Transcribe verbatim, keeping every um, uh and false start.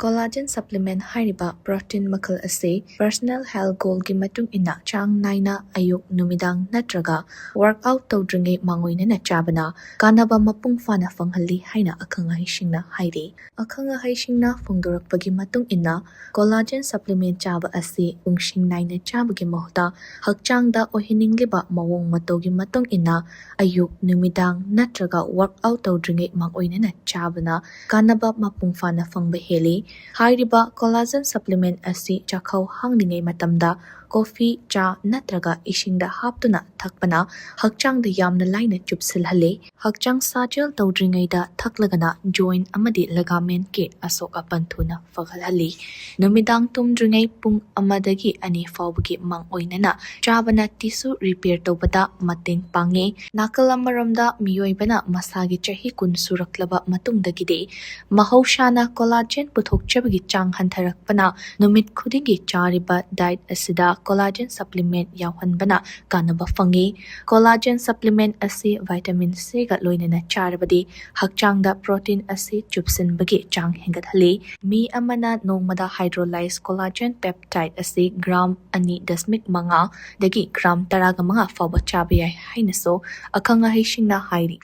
Collagen supplement ꯍꯥꯏꯔꯤꯕ protein ꯃꯈꯜ ꯑꯁꯤ personal health goalꯒꯤ ꯃꯇꯨꯡ ꯏꯟꯅ ꯆꯥꯡ ꯅꯥꯏꯅ ꯑꯌꯨꯛ, ꯅꯨꯃꯤꯗꯥꯡ ꯅꯠꯇ꯭ꯔꯒ workout ꯇꯧꯗ꯭ꯔꯤꯉꯩ ꯃꯥꯡꯑꯣꯏꯅꯅ ꯆꯥꯕꯅ ꯀꯥꯟꯅꯕ ꯃꯄꯨꯡ ꯐꯥꯅ ꯐꯪꯍꯜꯂꯤ ꯍꯥꯏꯅ ꯑꯈꯪ ꯑꯍꯩꯁꯤꯡꯅ ꯍꯥꯏꯔꯤ꯫ ꯑꯈꯪ ꯑꯍꯩꯁꯤꯡꯅ ꯐꯣꯡꯗꯣꯔꯛꯄꯒꯤ ꯃꯇꯨꯡ ꯏꯟꯅ, collagen supplement ꯆꯥꯕ ꯑꯁꯤ ꯄꯨꯡꯁꯤꯡ ꯅꯥꯏꯅ ꯆꯥꯕꯒꯤ ꯃꯍꯨꯠꯇ ꯍꯛꯆꯥꯡꯗ ꯑꯣꯏꯍꯟꯅꯤꯡꯂꯤꯕ ꯃꯑꯣꯡ ꯃꯇꯧꯒꯤ ꯃꯇꯨꯡ ꯏꯟꯅ ꯑꯌꯨꯛ, ꯅꯨꯃꯤꯗꯥꯡ ꯅꯠꯇ꯭ꯔꯒ workout ꯇꯧꯗ꯭ꯔꯤꯉꯩ ꯃꯥꯡꯑꯣꯏꯅꯅ ꯆꯥꯕꯅ ꯀꯥꯟꯅꯕ ꯃꯄꯨꯡ ꯐꯥꯅ ꯐꯪꯕ ꯍꯦꯜꯂꯤ꯫ ꯍꯥꯏꯔꯤꯕ collagen supplement ꯑꯁꯤ ꯆꯥꯛꯈꯥꯎ ꯍꯥꯡꯂꯤꯉꯩ ꯃꯇꯝꯗ coffee, ꯆꯥ ꯅꯠꯇ꯭ꯔꯒ ꯏꯁꯤꯡꯗ ꯍꯥꯞꯇꯨꯅ ꯊꯛꯄꯅ ꯍꯛꯆꯥꯡꯗ ꯌꯥꯝꯅ ꯂꯥꯏꯅ ꯆꯨꯞꯁꯤꯜꯍꯜꯂꯤ꯫ ꯍꯛꯆꯥꯡ ꯁꯥꯖꯦꯜ ꯇꯧꯗ꯭ꯔꯤꯉꯩꯗ ꯊꯛꯂꯒꯅ joint ꯑꯃꯗꯤ ligamentꯀꯤ ꯑꯁꯣꯛ ꯑꯄꯟ ꯊꯨꯅ ꯐꯒꯠꯍꯜꯂꯤ꯫ ꯅꯨꯃꯤꯗꯥꯡ ꯇꯨꯝꯗ꯭ꯔꯤꯉꯩ ꯄꯨꯡ ꯑꯃꯗꯒꯤ ꯑꯅꯤ ꯐꯥꯎꯕꯒꯤ ꯃꯥꯡꯑꯣꯏꯅꯅ ꯆꯥꯕꯅ tissue repair ꯇꯧꯕꯗ ꯃꯇꯦꯡ ꯄꯥꯡꯉꯤ꯫ ꯅꯥꯀꯜ ꯑꯃꯔꯣꯝꯗ, ꯃꯤꯑꯣꯏꯕꯅ ꯃꯁꯥꯒꯤ ꯆꯍꯤ ꯀꯨꯟ ꯁꯨꯔꯛꯂꯕ ꯃꯇꯨꯡꯗꯒꯤꯗꯤ ꯃꯍꯧꯁꯥꯅ collagen ꯄꯨꯊꯣꯛꯆꯕꯒꯤ ꯆꯥꯡ ꯍꯟꯊꯔꯛꯄꯅ ꯅꯨꯃꯤꯠ ꯈꯨꯗꯤꯡꯒꯤ ꯆꯥꯔꯤꯕ diet ꯑꯁꯤꯗ collagen supplement ꯌꯥꯎꯍꯟꯕꯅ ꯀꯥꯟꯅꯕ ꯐꯪꯏ꯫ Collagen supplement ꯑꯁꯤ vitamin Cꯒ ꯂꯣꯏꯅꯅ ꯆꯥꯔꯕꯗꯤ ꯍꯛꯆꯥꯡꯗ protein ꯑꯁꯤ ꯆꯨꯞꯁꯤꯟꯕꯒꯤ ꯆꯥꯡ ꯍꯦꯟꯒꯠꯍꯜꯂꯤ꯫ ꯃꯤ ꯑꯃꯅ ꯅꯣꯡꯃꯗ hydrolyzed collagen peptide ꯑꯁꯤ gram ꯑꯅꯤ ꯗꯁꯃꯤꯛ ꯃꯉꯥꯗꯒꯤ gram ꯇꯔꯥꯒ ꯃꯉꯥ ꯐꯥꯎꯕ ꯆꯥꯕ ꯌꯥꯏ ꯍꯥꯏꯅꯁꯨ ꯑꯈꯪ ꯑꯍꯩꯁꯤꯡꯅ ꯍꯥꯏꯔꯤ꯫